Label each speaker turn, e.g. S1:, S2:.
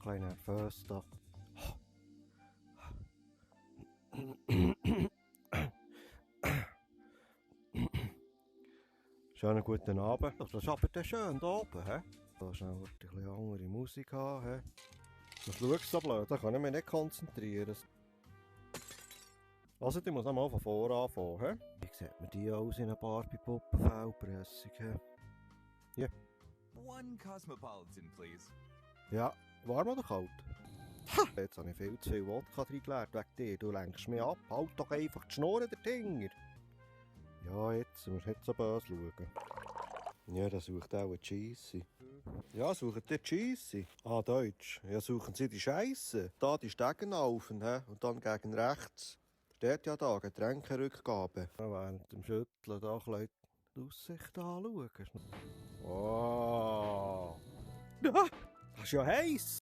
S1: bisschen nervös da. Schönen guten Abend. Das ist aber dann schön hier oben, hä? Da schnell ein bisschen andere Musik haben, hä? Was schaust du so blöd? Da kann ich mich nicht konzentrieren. Also, ich muss nochmal von vorne anfangen, hä? Wie sieht man die aus in einer Barbie-Puppen-Fellpressung, hä? Hier.
S2: One Cosmopolitan, please.
S1: Ja, warm oder kalt? Ha! Jetzt habe ich viel zu viel Wodka reingeleert wegen dir. Du lenkst mich ab. Halt doch einfach die Schnurren der Dinger. Ja, jetzt musst du nicht so böse schauen. Ja, da sucht auch Cheesy. Ja, suchen die Cheesy? Ah, Deutsch. Ja, suchen sie die Scheisse. Da die Stegen laufen, hä? Und dann gegen rechts. Steht ja da, Getränkerückgabe. Ja, während dem Schütteln da ein bisschen die Aussicht anschauen. Wow. Ja, das ist ja heiß.